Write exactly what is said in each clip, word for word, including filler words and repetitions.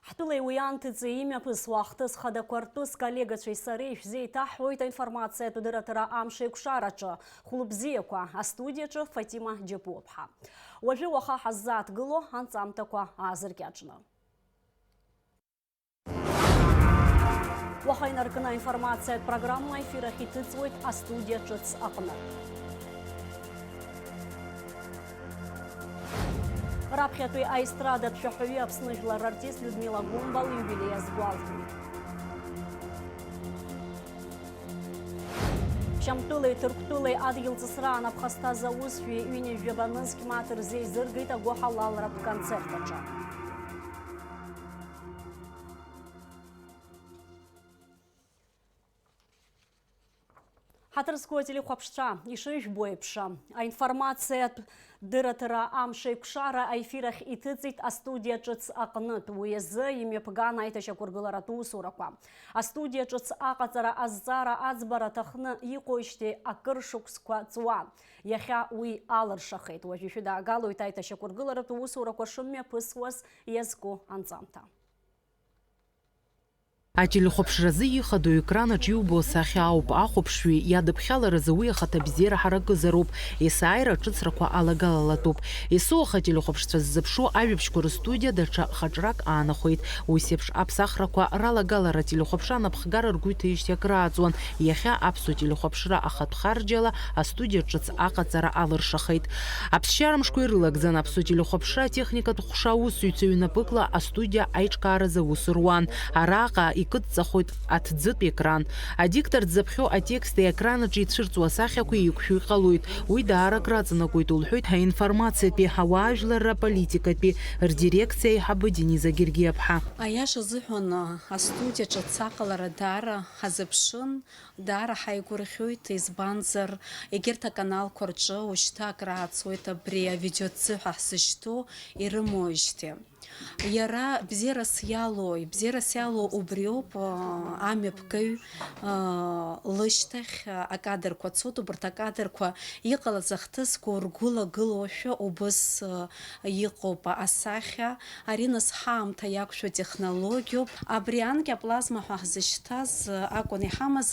Ҳтәылеи уи анҭыҵи имҩаԥысуа ахҭыс хадақәа ртәы сколлегацәеи сареи шәзеиҭаҳҳәоит аинформациатә дырраҭара амш еиқәшараҿы. Хәлыбзиақәа, астудиаҿы Фатима Џьапуаԥҳа. Уажәы уаха ҳаззааҭгыло анҵамҭақәа аазыркьаҿны. Уаха инаркны аинформациатә программа ефир ахь иҭыҵуеит астудиа ҿыц аҟны. Раԥхьатәи аестрадатә шәаҳәаҩы, Аԥсны жәлар артист Людмила Гәымба лиубилеи азгәалҭеит. Шьамтәылеи Ҭырқәтәылеи адгьыл ҵысраан аԥхасҭа зауз жәаҩа ҩынҩажәаба нызқь мааҭ рзеизыргеит агәыҳалалратә концерт аҿы. Ҳаҭыр зқәу ателехәаԥшцәа, ишыжәбо еиԥш, аинформациатә дырраҭара амш еиқәшара аефир ахь иҭыҵит астудиа ҿыц аҟнытә. Уи азы имҩаԥган аиҭашьақәыргыларатә усурақәа. Астудиа ҿыц аҟаҵара азҵаара аӡбара аҭахны иҟоижьҭеи акыр шықәсқәа ҵуан. Иахьа уи алыршахеит. Уажә ишәыдаагалоит аиҭашьақәыргыларатә усурақәа шымҩаԥысуаз иазку анҵамҭа. Ателехәаԥшразы ихадоу екранаҿ иубо асахьа ауп, ахәаԥшҩы иадыԥхьаларазы уи ахаҭабзиара ҳаракызароуп, есааира аҿыцрақәа алагалалатәуп. Есыуаха ателехәаԥшцәа ззыԥшу ажәабжьқәа рыстудиа даҽа хаҿрак аанахәеит. Ус еиԥш аԥсахрақәа ралагалара ателехәаԥшра анапхгара ргәы иҭеижьҭеи акрааҵуан, иахьа аԥсуа телехәаԥшра ахатә харџьала астудиа ҿыц аҟаҵара алыршахеит. Аԥсшьара мшқәа ирылагӡан аԥсуа телехәаԥшра атехникатә ҟәша аусзуҩцәа ҩнапыкла астудиа аиҿкааразы аус руан. Араҟа икыдҵахоит аҭӡытә екран. Адиктор дзаԥхьо атексти аекранаҿы ицәырҵуа асахьақәеи еиқәшәо иҟалоит. Уи даара акраҵанакуеит, лҳәоит ҳаинформациатәи, ҳауаажәларра аполитикатәи рдирекциа аиҳабы Дениза Гергиаԥҳа. Аиаша азыҳәан, астудиа ҿыц аҟалара даара ҳазыԥшын. Даара ҳаигәырӷьоит, избанзар, егьырҭ аканалқәа рҿы уажәшьҭа акрааҵуеит абри авидеоццышә ҳзышьҭоу ирымоижьҭеи. Иара бзиарас иалоу, бзиарас иалоу убриоуп, аа, амҩаԥгаҩ, аа, лышьҭахь, аа, акадрқәа цоит, убарҭ акадрқәа иҟалаз ахҭысқәа ургәылагылоушәа убыс, аа, иҟоуп асахьа. Ари нас ҳаамҭа иақәшәо технологиоуп. Абри анкьа аплазма ҳәа ҳзышьҭаз акәын иҳамаз,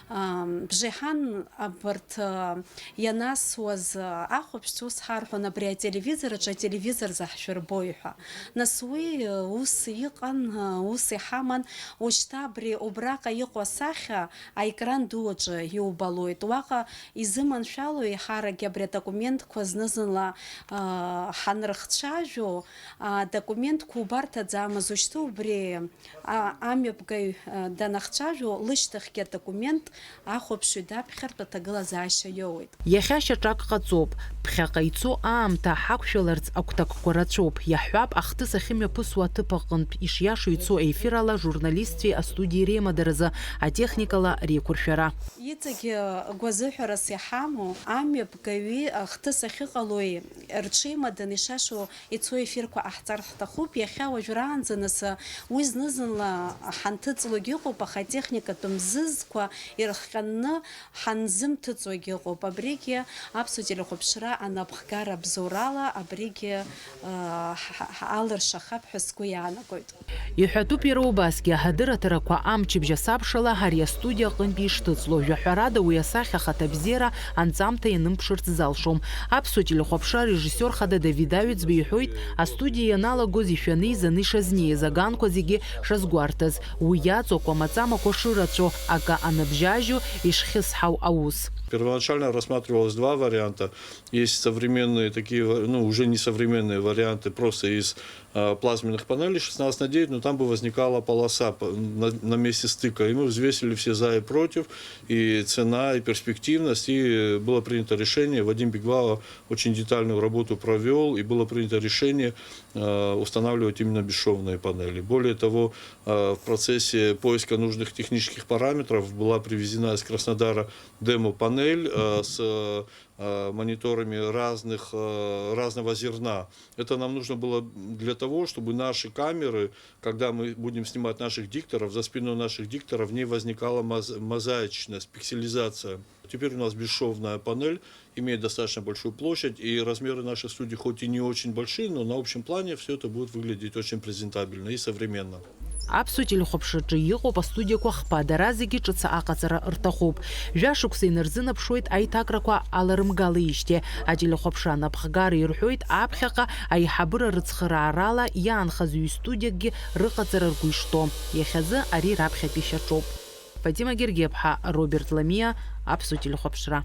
ам, бжеиҳан абарҭ, а, ианасуаз, а, ахәаԥшцәа ус ҳарҳәон, абри ателевизор аҿы ателевизор заҳшәырбои ҳәа. Нас уи, а, ус иҟан, а, ус иҳаман. Ушьҭа абри убраҟа иҟоу асахьа аекран ду аҿы иубалоит. Уаҟа изыманшәало еиҳаракгьы абри адокументқәа зны-зынла, аа, ҳанрыхцәажәо, адокументқәа убарҭаӡамыз, ушьҭа убри, а, амҩаԥгаҩ, а, данахцәажәо, лышьҭахьгьы адокумент ахәаԥшҩы даԥхьартә аҭагылазаашьа иоуеит. Иахьа шьаҿак ҟаҵоуп. Ԥхьаҟа ицо аамҭа ҳақәшәаларц агәҭакқәа рацәоуп. Иаҳҳәап, ахҭыс ахьымҩаԥысуа аҭыԥ аҟынтә ишиашоу ицо ефирала журналистцәеи астудиеи реимадаразы атехникала реиқәыршәара. Иҵегь гәазыҳәарас иҳамоу, амҩаԥгаҩи ахҭыс ахьыҟалои рҽеимаданы ишашоу ицо ефирқәа ҟаҳҵар ҳҭахуп. Иахьа уажәраанӡа нас уи зны-зынла ҳанҭыҵлогь ыҟоуп, аха атехникатә мзызқәа ирыхҟьаны ҳанзымҭыҵуагь ыҟоуп. Абригьы аԥсуа телехәаԥшра анапхгара абзоурала абригьы, аа, ҳ-, ҳ-, алыршахап ҳәа сгәы иаанагоит. Иҳәатәуп иара убасгьы, ҳадырраҭарақәа амчыбжь асабшала ари астудиа аҟынтәи ишҭыҵло, жәаҳәарада уи асахьа ахаҭабзиара анҵамҭа ианымԥшырц залшом. Аԥсуа телехәаԥшра арежиссиор хада Давид Аҩӡба иҳәоит, астудиа ианалагоз ишәаны изаны ишазнеиз, аганқәа зегьы шазгәарҭаз, уи иаҵоу акәамаҵамақәа шырацәоу, акы аныбжьажьу, ишхьысҳау аус. Первоначально рассматривалось два варианта. Есть современные такие, ва-, ну, уже не современные варианты, просто из, а, плазменных панелей шестнадцать на девять, но там бы возникала полоса по-, на, на месте стыка. И мы взвесили все за и против, и цена, и перспективность, и было принято решение, Вадим Беглава очень детальную работу провёл, и было принято решение, э, устанавливать именно бесшовные панели. Более того, э, в процессе поиска нужных технических параметров была привезена из Краснодара демо-панель, э, с, э, мониторами разных, э, разного зерна. Это нам нужно было для того, чтобы наши камеры, когда мы будем снимать наших дикторов, за спиной наших дикторов не возникала моз-, мозаичность, пикселизация. Теперь у нас бесшовная панель, имеет достаточно большую площадь, и размеры наших студий хоть и не очень большие, но на общем плане всё это будет выглядеть очень презентабельно и современно. Аԥсуа телехәаԥшраҿы иҟоуп астудиақәа хԥа, дара зегьы ҿыц аҟаҵара рҭахуп. Жәашықәса инарзынаԥшуеит аиҭакрақәа аларымгалеижьҭеи. Ателехәаԥшра анапхгара ирҳәоит аԥхьаҟа аиҳабыра рыцхыраарала иаанхаз ҩ-студиакгьы рыҟаҵара ргәы ишҭоу. Иахьазы ари раԥхьатәи шьаҿоуп. Фатима Гергиаԥҳа, Роберт Ламиа, Аԥсуа телехәаԥшра.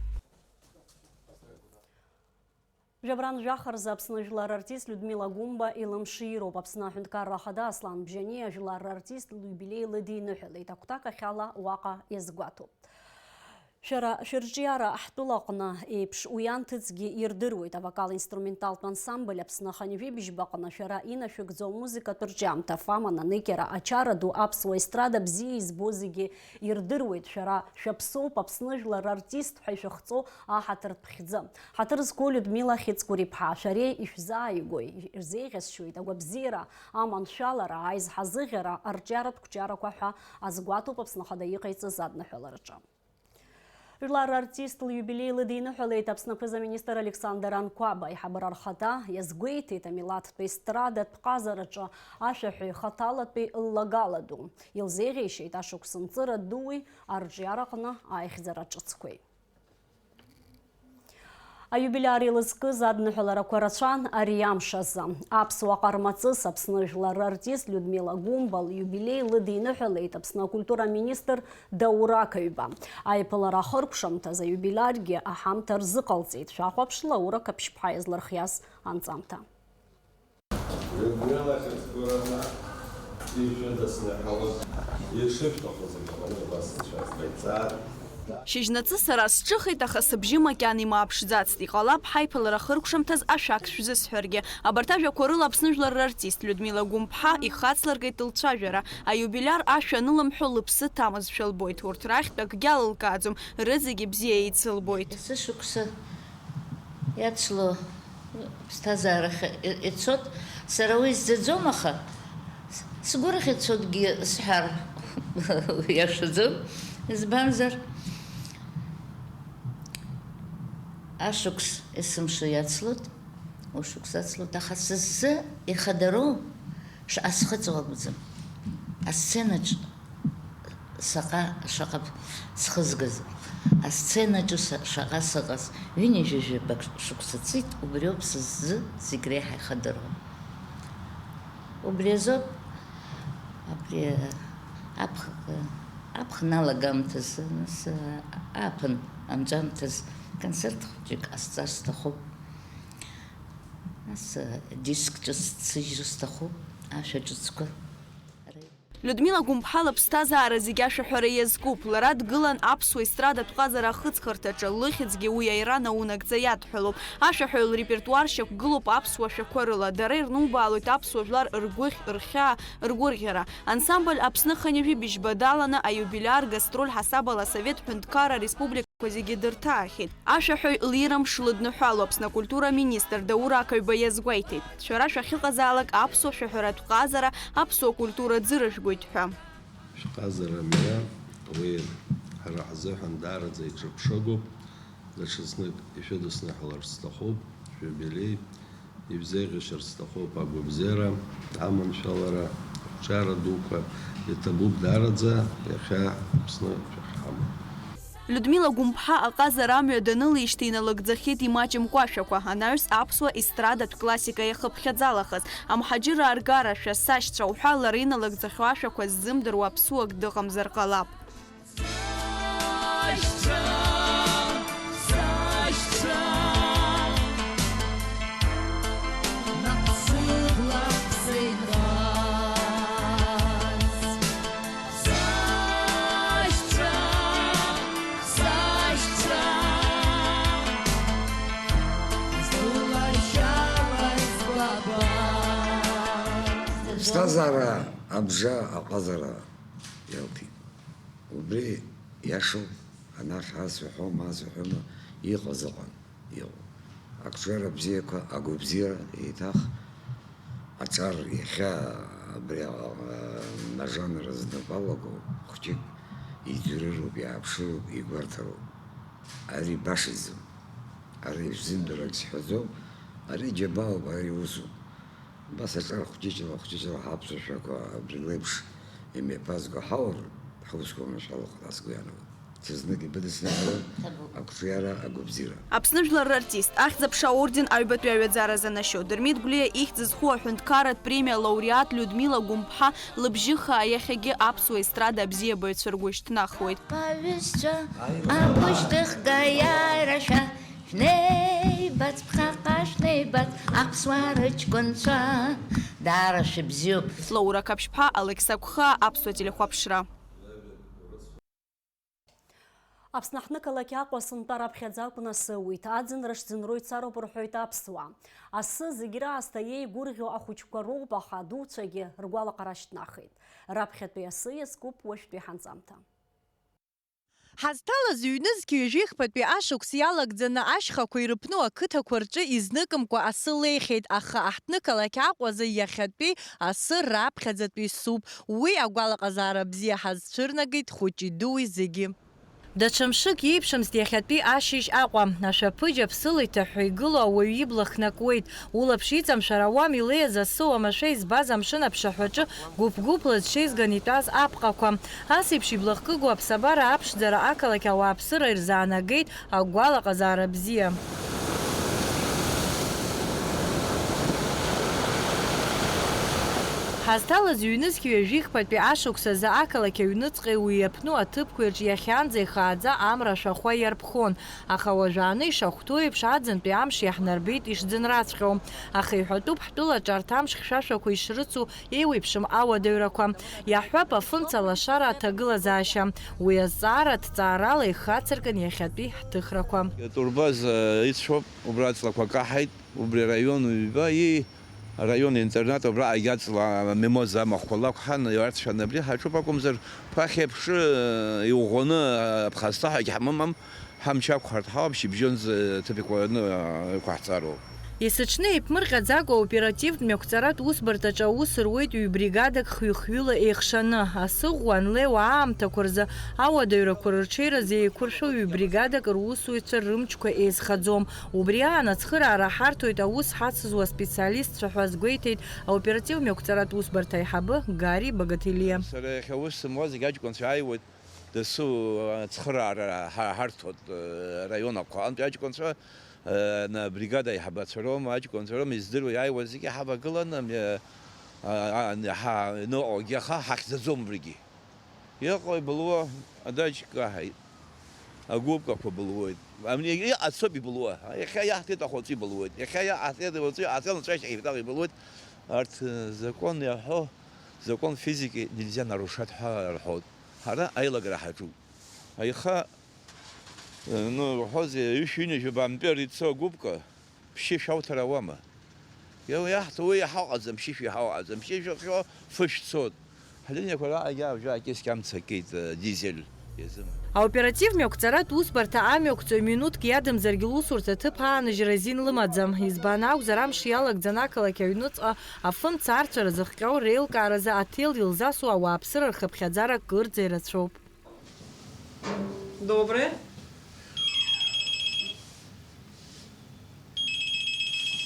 Жәабран жәаха рзы Аԥсны жәлар артист Людмила Гәымба илымшироуп. Аԥсны аҳәынҭқарра ахада Аслан Бжьаниа жәлар рартист лиубилеи лыдиныҳәалеит. Акәтак ахьала уаҟа иазгәаҭоуп. Шәара шәырҿиара ҳтәылаҟны еиԥш уи анҭыҵгьы ирдыруеит. Авокал-инструменталтә ансамбль Аԥсны аханҩажәи быжьбаҟны шәара инашәыгӡо амузыкатә рҿиамҭа, Фама, Наныкьара, Ачара ду, аԥсуа естрада бзиа избо зегьы ирдыруеит. Шәара шәаԥсоуп, Аԥсны жәлар рартист ҳәа ишәыхҵо аҳаҭыртә хьӡы. Ҳаҭыр зқәу Людмила Хьыҵкәыр-иԥҳа, шәареи ишәзааигәои ирзеиӷьасшьоит агәабзиара, аманшәалара, аизҳазыӷьара, арҿиаратә қәҿиарақәа ҳәа азгәаҭоуп Аԥсны Ахада иҟаиҵаз адныҳәалараҿы. Жәлар рартист лиубилеи лыдиныҳәалеит Аԥсны аԥыза-министр Александр Анқәаба. Аиҳабыра рхада иазгәеиҭеит, амилаҭтәи естрадатә ҟазараҿы ашәаҳәаҩ хаҭалатәи ллагала ду. Илзеиӷьеишьеит ашықәс нҵыра дуи арҿиараҟны аихьӡара ҿыцқәеи. Аиубилиар еилызкыз адныҳәаларақәа рацәан ари амш азы. Аԥсуа ҟармаҵыс Аԥсны жәлар рартист Людмила Гәымба лиубилеи лыдиныҳәалеит Аԥсны акультура аминистр Даур Ақаҩба. Аиԥылара ахыркәшамҭаз аиубилиаргьы аҳамҭа рзыҟалҵеит. Шәахәаԥш Лаура Қаԥшьԥҳа иазлырхиаз анҵамҭа. Людмила Хьыҵкәыровна, ишәыдысныҳәалоит, ишышәҭаху зегьы ҟалоит, убас шәазҟаиҵар. Шьыжьнаҵы сара сҿыхеит, аха сыбжьы макьана имааԥшӡацт. Иҟалап, ҳаиԥылара ахыркәшамҭаз ашәак шәзысҳәаргьы. Абарҭ ажәақәа рыла Аԥсны жәлар рартист Людмила Гәымԥҳа ихацлыргеит лцәажәара. Аиубилиар ашәа анылымҳәо лыԥсы ҭамызшәа лбоит. Урҭ рахьтә акгьы алылкааӡом, рызегьы бзиа еицылбоит. Есышықәса иацло ԥсҭазаарахь ицоит, сара уи сзаӡом, аха сгәы рахь ицоитгьы сҳәар иашаӡом, избанзар, ашықәс есымша иацлоит, ушықәс ацлоит, аха сыззы ихадароу шаҟа схыҵуа акәӡам. Асценаҿ Саҟа, шаҟа схызгаз, асценаҿы са-, шаҟа сыҟаз, ҩынҩажәижәабак шықәса ҵит, убриоуп сыззы зегь реиҳа ихадароу. Убри азоуп, абри аԥх-, аԥхын алагамҭазы, нас, ааԥын анҵәамҭаз концерт хәыҷык ҟасҵар сҭахуп. Нас диск ҿыц сыжьыр сҭахуп, ашәа ҿыцқәа. Людмила Гәымԥҳа лыԥсҭазаара зегь ашәаҳәара иазкуп. Лара дгылан аԥсуа естрадатә ҟазара ахыҵхырҭаҿы, лыхьӡгьы уи аира наунагӡа иадҳәалоуп. Ашәаҳәаҩ лрепертуар шьақәгылоуп аԥсуа шәақәа рыла. Дара ирнубаалоит аԥсуа жәлар ргәыхь, рхьаа, ргәырӷьара. Ансамбль Аԥсны хынҩажәи быжьба даланы аиубилиар гастроль ҳасабала Асовет ҳәынҭқарра республика Зегьы дырҭаахьеит. Ашәаҳәаҩ лира мшы лыдныҳәало Аԥсны акультура аминистр Даур Ақаҩба иазгәеиҭеит, шәара шәахьыҟазаалак аԥсуа шәаҳәаратә ҟазара, аԥсуа культура ӡырыжәгоит ҳәа. Шәҟазара мҩа, уи ҳара ҳзыҳәан даараӡа иҿырԥшыгоуп. Даҽазнык ишәыдысныҳәаларц сҭахуп, шәиубилеи. Ибзеиӷьашьарц сҭахуп агәабзиара, аманшәалара, ақәҿиара дуқәа, иҭабуп даараӡа иахьа Аԥсны шәахьҳамоу. Людмила Гәымԥҳа аҟазара амҩа данылеижьҭеи иналыгӡахьеит имаҷымкәа ашәақәа, анаҩс аԥсуа естрадатә классика иахыԥхьаӡалахаз, амҳаџьыраа ргара, шәа сашьцәа уҳәа лара иналыгӡахьоу ашәақәа ззымдыруа аԥсуак дыҟамзар ҟалап. Сашьцәа, сашьцәа, наҟ сыблак сеиқәаз. Сашьцәа, сашьцәа, сгәылашьап аӡбаба. Ԥсҭазаара абжа аҟазара иалҭеит. Убри иашоуп, анахь ас уҳәома, ас уҳәома, иҟаз ыҟан, иҟоуп. Ақәҿиара бзиақәа, агәабзиара еиҭах аҿар иахьа абри аҟ-, ажанр знапы алаго хәҷык иӡырыроуп, иааԥшыроуп, игәарҭароуп. Ари башаӡам. Ари зындарак сҳәаӡом. Ари џьабаауп, ари усуп. Абас аҿар хәҷыҷла, хәҷыҷла ҳаԥсуа шәақәа абри леиԥш имҩаԥазго ҳаур, ҳусқәа маншәалахар, ас сгәы иаанагоит. Ҽазнык ибыдысныҳәалоит агәҿиара, агәабзиара. Аԥсны жәлар рартист, Ахьӡ-аԥша аорден аҩбатәи аҩаӡара занашьоу Дырмит Гәлиа ихьӡ зху аҳәынҭқарратә премиа лауреат Людмила Гәымԥҳа лыбжьы хаа иахьагьы аԥсуа естрада абзиабаҩцәа ргәы шьҭнахуеит. Аҩызцәа агәышьҭыхга иааирашәа, шәнеибац, ԥхьаҟа шәнеибац, аԥсуаа рыҷкәынцәа, даара шәыбзиоуп. Флоура Қаԥшьԥҳа, Алықьса Гәхаа, аԥсуа телехәаԥшра. Аԥсны аҳҭнықалақь Аҟәа сынтәа раԥхьаӡа акәны асы ауит. Аӡынра шӡынроу ицароуп рҳәоит аԥсуаа. Асы зегь раасҭа иеигәырӷьо ахәыҷқәа роуп, аха адуцәагьы ргәалаҟара шьҭнахит. Раԥхьатәи асы иазкуп уажәтәи ҳанҵамҭа. Ҳазҭалаз ҩнызқьҩажәи хԥатәи ашықәс иалагӡаны ашьхақәа ирыԥну ақыҭақәа рҿы изныкымкәа асы леихьеит, аха аҳҭнықалақь Аҟәазы иахьатәи асы раԥхьаӡатәи суп. Уи агәалаҟазаара бзиа ҳазцәырнагеит хәыҷи-дуи зегьы. Даҽа мшык иеиԥшымызт иахьатәи ашьыжь Аҟәа. Ашәаԥыџь аԥсыла иҭаҳәҳәа игылоу ауаҩы ибла хнакуеит. Улаԥш иҵамшәар ауам илеиз асы уамашәа избаз амшын аԥшаҳәаҿы гәыԥ-гәыԥла зҽеизганы итәаз апҟақәа. Ас еиԥш иблахкыгоу аԥсабара аԥшӡара ақалақь ауааԥсыра ирзаанагеит агәалаҟазаара бзиа. Ҳазҭалаз ҩнызқь ҩажәи хԥатәи ашықәс азы ақалақь аҩныҵҟеи уи иаԥну аҭыԥқәеи рҿы иахьанӡа ихааӡа амра ашәахәа иарԥхон, аха уажәааны ишахәҭоу еиԥш аӡынтәи амш иаҳнарбеит ишӡынраҵәҟьоу. Аха иҳәатәуп ҳтәыла аҿарҭ амш хьшәашәақәа ишрыцу еиуеиԥшым ауадаҩрақәа. Иаҳҳәап, афымца лашара аҭагылазаашьа. Уи азҵаара аҭҵаарала ихацыркын иахьатәи ҳҭыхрақәа. Турбаз, э, ицәоуп, убра аҵлақәа каҳаит, убри араион ҩба, и, араион интернат, убраҟагь аҵла Мимоза амахәқәа лакәҳан, иуарцәан абри ҳаҿуп акәымзар, ԥахьа аԥшы, э, иӷәӷәаны, э, аԥхасҭаҳәагь ҳамамам. Ҳамч ақәхартә ҳауп, шьыбжьонӡа ҭыԥ иқәланы иқәаҳҵароуп. Есыҽны еиԥмырҟьаӡакәа аоперативтә мҩақәҵаратә усбарҭаҿы аус руеит ҩ-бригадак хҩы-хҩыла еихшаны. Асы ӷәӷәа анлеиуа аамҭақәа рзы ауадаҩрақәа рырҽеиразы еиқәыршәоу ҩ-бригадак русуҩцәа рымчқәа еизхаӡом. Убри аан ацхыраара ҳарҭоит аус ҳацызуа специалистцәа ҳәа азгәеиҭеит аоперативтә мҩақәҵаратә усбарҭа аиҳабы Гари Багаҭелиа. Сара иахьа аус зымуа зегь аҷкәынцәа ааиуеит. Дасу ацхыраара ҳа-, ҳарҭоит, э, араион ақәа антәи аҷкәынцәа, э, на бригада аиҳабацәа роума, аҷкәынцәа роума, издыруа иааиуа зегьы ҳавагыланы, мҩа, а, а, ҳа-, иныҟәогьы аха ҳахьӡаӡом убригьы. Иҟоу ибылуа адаҷ каҳаит, агәыԥкақәа былуеит. Амни иҟацоуп ибылуа. Иахьа иаҳҭеит ахәаҵәы ибылуеит. Иахьа иаҳҭеит ахәаҵәы, аҵәа нҵәашьа ибылуеит. Арҭ, э, закон иаҳәо, закон физики нельзя нарушать ҳәа рҳәоит. Ҳара аилагара ҳаҿуп. Аиха, ну, уҳәозеи, ҩышәи ҩынҩажәи бампер ицо агәыԥка, ԥшьышә ауҭар ауама? Иа-, уи иаҳҭо, уи иаҳауҟаӡам, ԥшьышә иаҳауҟаӡам, ԥшьышә ахьо фышә цот. Ҳлиниақәа раҟагьы уажәы акьыскьа амца акит, э, дизель иазым. Аоперативтә мҩақәҵаратә усбарҭа амҩақәҵаҩ минуҭк иадамзаргьы лусурҭа ҭыԥ ааныжьра азин лымаӡам. Избан акәзар, амш иалагӡан ақалақь аҩныҵҟа афымца арцәара зыхҟьо реилкааразы аҭел илзасу ауааԥсыра рхыԥхьаӡара кырӡа ирацәоуп. Доброе.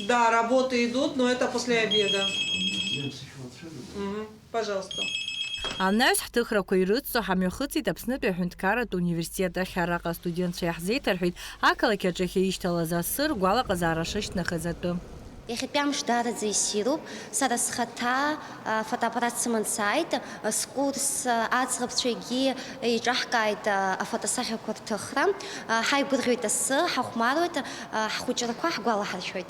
Да, работы идут, но это после обеда. Мгм. Пожалуйста. Анаҩс ҳҭыхрақәа ирыцҵо ҳамҩахыҵит Аԥснытәи аҳәынҭқарратә университет ахь. Араҟа астудентцәа иаҳзеиҭарҳәеит ақалақь аҿы иахьеишьҭалаз асы ргәалаҟазаара шышьҭнахыз атәы. Иахьатәи амш даараӡа иссируп. Сара схаҭа, а, фотоаппарат сыман сааит. Скурс, а, аӡӷабцәагьы еиҿаҳкааит, а, афотосахьақәа рҭыхра. А, ҳаигәырӷьоит асы, ҳахәмаруеит, а, ҳхәыҷрақәа ҳгәалаҳаршәоит.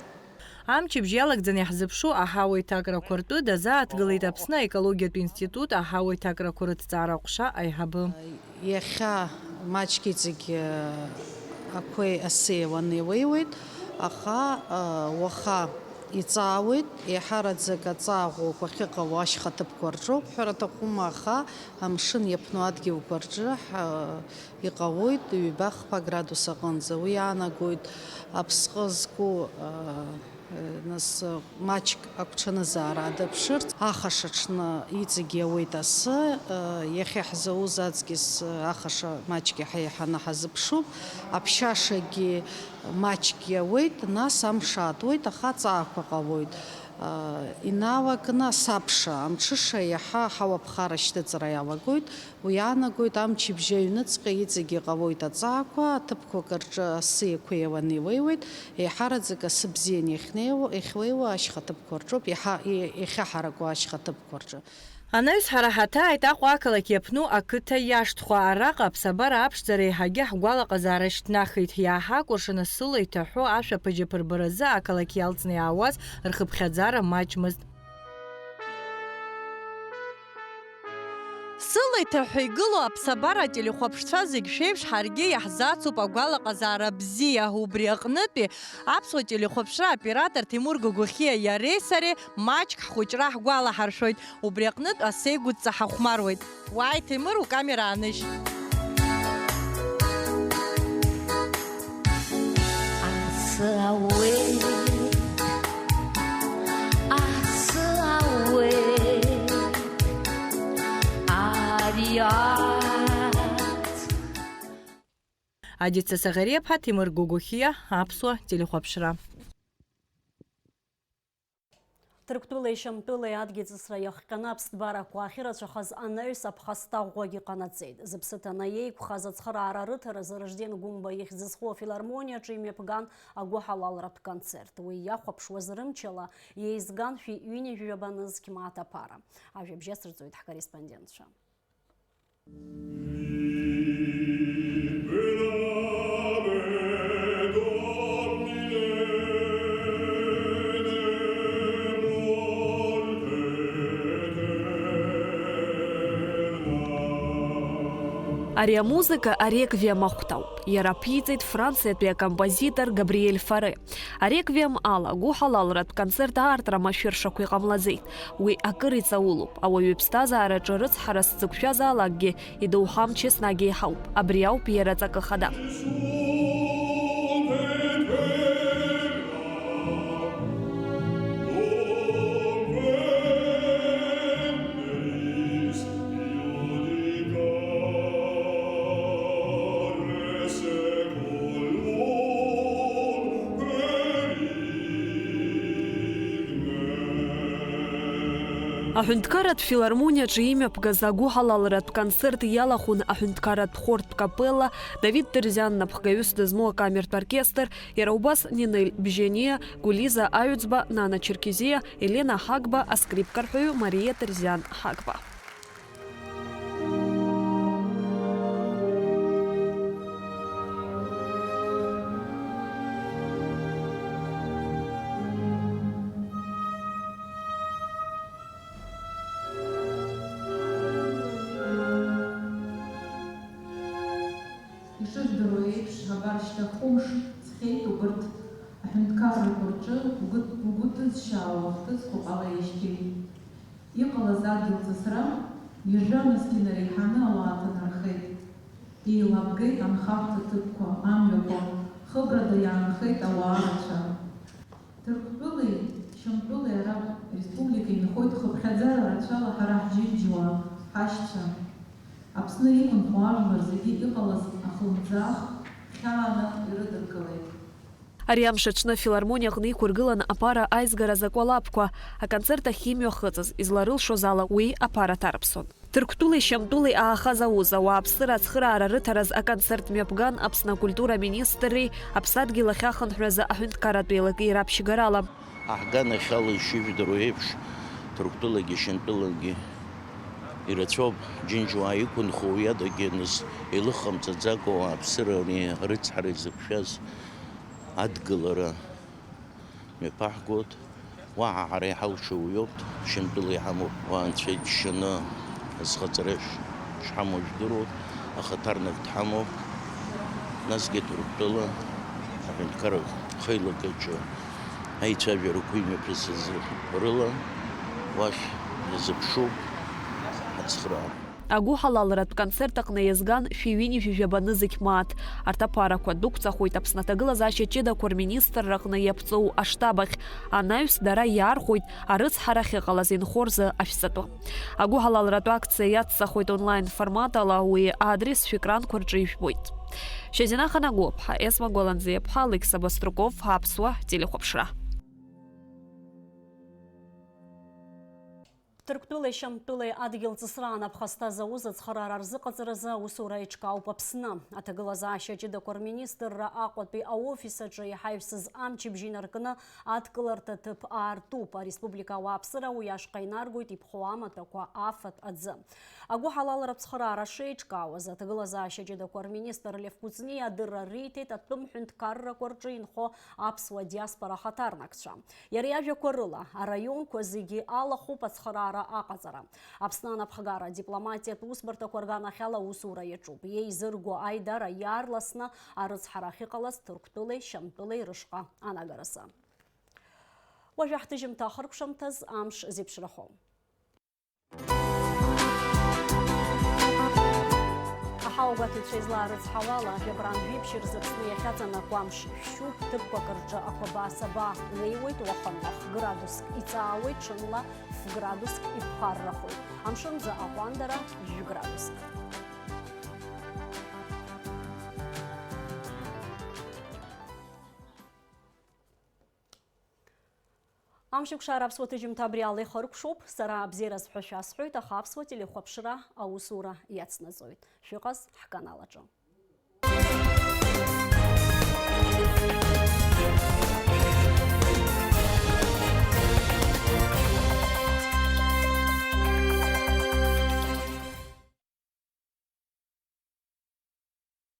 Амчыбжь иалагӡаны иаҳзыԥшу аҳауа иҭакрақәа ртәы дазааҭгылеит Аԥсны аекологиатә институт аҳауа иҭакрақәа рыҭҵаара аҟәша аиҳабы. Иахьа маҷк иҵегь, э, ақәеи асеи уанеиуеиуеит, аха, э, уаха иҵаауеит, еиҳараӡак аҵаа ӷәӷәақәа ахьыҟало ашьха ҭыԥқәа рҿоуп, ҳәара аҭахума, аха амшын иаԥну адгьылқәа рҿы ҳа-, иҟалоит ҩба-хԥа градус аҟынӡа. Уи иаанагоит аԥсҟы зқәу, э, Нас маҷк агәҽанызаара адаԥшырц, ахаша аҽны иҵегь иауеит асы, иахьа ҳзауз аҵкьыс ахаша маҷк иаҳа-иаҳаны ҳазыԥшуп, аԥшьашагьы маҷк иауеит, нас амш аатуеит, аха аҵаақәа ҟалоит. Иналакны асабша, амҽыша иаҳа ҳауаԥхара шьҭыҵра иалагоит. Уи иаанагоит, амчыбжьа аҩныҵҟа иҵегь иҟалоит аҵаақәа, аҭыԥқәак рҿы асы еиқәеиланы илеиуеит, еиҳараӡак асы бзианы иахьнеиуа, иахьлеиуа ашьха ҭыԥқәа рҿоуп, иаҳа-, и-, иахьаҳараку ашьха ҭыԥқәа рҿы. Анаҩс ҳара ҳаҭааит Аҟәа ақалақь иаԥну ақыҭа иашҭхәа, араҟа аԥсабара аԥшӡара еиҳагьы ҳгәалаҟазаара шьҭнахит, иааҳакәыршаны сыла иҭаҳәо ашәаԥыџьаԥ рбаразы ақалақь иалҵны иаауаз рхыԥхьаӡара маҷмызт. Сыла иҭаҳәа игылоу аԥсабара ателехәаԥшцәа зегь шәеиԥш ҳаргьы иаҳзацуп агәалаҟазаара бзиа. Убри аҟнытәи аԥсуа телехәаԥшра оператор Ҭемур Гогохиа иареи сареи маҷк ҳхәыҷра ҳгәалаҳаршәоит. Убри аҟнытә асеигәыдҵа ҳахәмаруеит. Уааи, Ҭемыр, укамера ааныжь. Асы ауеит, асы ауеит, ари ац. Адица Саӷариаԥҳа, Ҭемыр Гогохиа, аԥсуа телехәаԥшра. Ҭырқәтәылеи Шьамтәылеи адгьылҵысра иахҟьаны аԥсҭбарақәа ахьырацәахаз анаҩс аԥхасҭа ӷәӷәагьы ҟанаҵеит. Зыԥсы ҭаны иеиқәхаз ацхыраара рыҭаразы Ражден Гәымба ихьӡ зху афилармониаҿы имҩаԥган агәыҳалалратә концерт. Уи иахәаԥшуаз рымчала иеизган шәи ҩынҩажәи жәаба нызқь мааҭ аԥара. Ажәабжь ацырҵоит ҳкорреспондентцәа. Ари амузыка ареквием ахәҭа ауп. Иара аԥиҵеит Франциатәи акомпозитор Габриель Фаре. Ареквием ала агәыҳалалратә концерт аартра машәыршақә иҟамлаӡеит. Уи акыр иҵаулоуп, ауаҩы иԥсҭазаараҿы рыцҳарас дзықәшәаз алакгьы идоуҳамч еснагь еиҳауп. Абри ауп иара аҵакы хада. Аҳәынҭқарратә филармониаҿы имҩаԥгаз агәыҳалалратә концерт иалахәын аҳәынҭқарратә хортә капелла, Давид Терзиан напхгаҩыс дызмоу акамертә оркестр, иара убас Нинель Бжьаниа, Гәлиза Аҩӡба, Нана Черкезиа, Елена Ҳагба, аскрипкарҳәаҩы Мариа Терзиан Ҳагба. Ишыжәдыруа еиԥш, абар шьҭа хәымш ҵхьеит убырҭ аҳәынҭқаррақәа рҿы угәы, угәы ҭызшьаауа ахҭысқәа ҟалеижьҭеи. Иҟалаз адгьыл ҵысра ҩажәа насгьы инареиҳаны ауаа ҭанархеит. Еилабгеит анхарҭа ҭыԥқәа, амҩақәа, хыбрада иаанхеит ауаа рацәа. Ҭырқәтәылеи Шьамтәылеи ара республика инхоит хыԥхьаӡара рацәала ҳара ҳџьынџьуаа, ҳашьцәа. Аԥсны иқәынхо ажәлар зегьы иҟалаз ахлымӡаах хьааны ирыдыркылеит. Ари амш аҽны афилармониа аҟны иқәыргылан аԥара аизгара закәалаԥқәа, аконцерт ахь имҩахыҵыз, изларылшоз ала уи аԥара ҭарԥсон. Ҭырқәтәылеи Шьамтәылеи аахаз аус, ауааԥсыра ацхыраара рыҭараз аконцерт мҩаԥган Аԥсны акультура аминистрреи Аԥсадгьыл ахь ахынҳәразы аҳәынҭқарратә еилакеи раԥшьгарала. Аҳганахьала ишыжәдыруа еиԥш, Ҭырқәтәылагьы Шьамтәылагьы ирацәоуп, џьынџьуаа иқәынхо уи адагьы нас илыхамҵаӡакәа ауааԥсыра ари арыцҳара изықәшәаз адгылара мҩаԥаҳгоит. Уаҳа ҳара иҳалшо уиоуп, Шьамтәыла иҳамоуп, уа анцәа иџьшьаны азхаҵара ш-, шҳамоу жәдыруоуп, ахаҭарнак дҳамоуп. Насгьы Ҭырқәтәыла аҳәынҭқарра хеилак аҿы аицәажәарақәа имҩаԥысыз рыла уахь иазыԥшуп ҳацхраара. Агәыҳалалратә концерт аҟны иазган шәи ҩынҩажәи жәаба нызқь мааҭ. Арҭ аԥарақәа дәықәҵахоит Аԥсны аҭагылазаашьа ҷыдақәа рминистрра аҟны иаԥҵоу аштаб ахь. Анаҩс дара иаархәоит арыцҳара ахьыҟалаз инхо рзы ашәҵатәы. Агәыҳалалратә акциа иацҵахоит онлайн форматала, уи адрес шәекранқәа рҿы ижәбоит. Шьазина Ханагәыԥҳа, Есма Гәаланӡиаԥҳа, Алықьса Баструков, Аԥсуа телехәаԥшра. Ҭырқәтәылеи Шьамтәылеи адгьыл ҵысраан аԥхасҭа зауз ацхыраара рзыҟаҵаразы аусура еиҿкаауп Аԥсны. Аҭагылазаашьа ҷыдақәа рминистрра Аҟәатәи аофис аҿы иҳаҩсыз амчыбжь инаркны адкыларҭа ҭыԥ аартуп. Ареспублика ауааԥсыра уи ашҟа инаргоит иԥхоу амаҭәақәа, афатә, аӡы. Агәыҳалалратә цхыраара шеиҿкаауаз, аҭагылазаашьа ҷыдақәа рминистр Лев Кәыҵниа адырра риҭеит атәым ҳәынҭқаррақәа рҿы инхо аԥсуа диаспора ахаҭарнакцәа. Иара иажәақәа рыла, араионқәа зегьы алахәуп ацхыраара аҟаҵара. Аԥсны анапхгара адипломатиатә усбарҭақәа рганахьала аусура иаҿуп. Еизырго аидара иаарласны арыцҳара ахьыҟалаз Ҭырқәтәылеи Шьамтәылеи рышҟа анагаразы. Уажәы ҳҭыжьымҭа ахыркәшамҭаз амш зеиԥшрахо. Аҳауагәаҭаҩцәа излаарыцҳауала, жәабран жәиԥшь рзы Аԥсны иахьаҵанакуа амш шәшьуп, ҭыԥқәак рҿы ақәаба-саба леиуеит, уахынла ф-градуск иҵаауеит, ҽынла ф-градуск иԥхаррахоит. Амшынӡы аҟәандара жәградуск. Амшеикәшара аԥсуа ҭыжьымҭа абри ала ихыркәшоуп. Сара абзиара сҳәашьа асҳәоит, аха аԥсуа телехәаԥшра аусура иацнаҵоит. Шәыҟаз ҳканалаҿы.